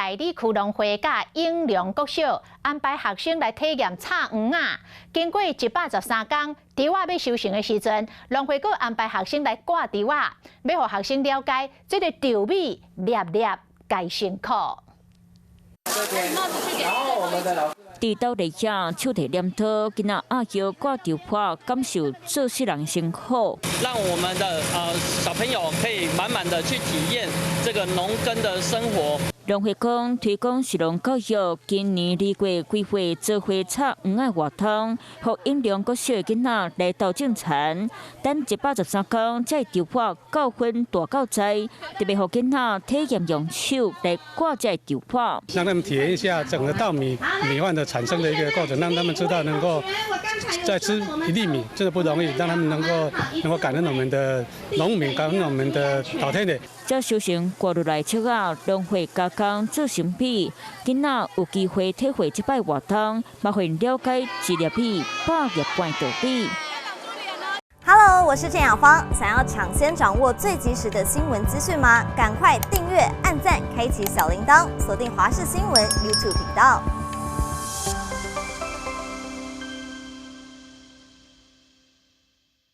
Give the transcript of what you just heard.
大里區農會佮永良國小安排學生來體驗插黃仔。經過113工，稻仔欲收成的時陣，農會閣安排學生來割稻仔，欲予學生了解這个稻米粒粒皆辛苦。佇斗內遐手提鐮刀，囡仔壓腰割稻破，感受做事人辛苦。讓我們的小朋友可以滿滿的去體驗這個農耕的生活。農會講推廣食農教育，今年2月規劃做伙插黃仔活動，予永良國小的囡仔來鬥種田，等113工，這稻破夠分大夠栽，特別予囡仔體驗用手來割這稻破，讓他們體驗一下整個稻米米飯的產生的一個過程，讓他們知道能夠再吃一粒米真的不容易，讓他們能夠感恩我們的農民，感恩我們的老天爺。這收成割落來笑仔，農會加工做成米，囡仔有機會體會這擺活動，嘛會了解一粒米百粒半道理。 Hello，我是鄭雅芳，想要搶先掌握最及時的新聞資訊嗎？趕快訂閱、按讚、開啟小鈴鐺，鎖定華視新聞 YouTube 頻道。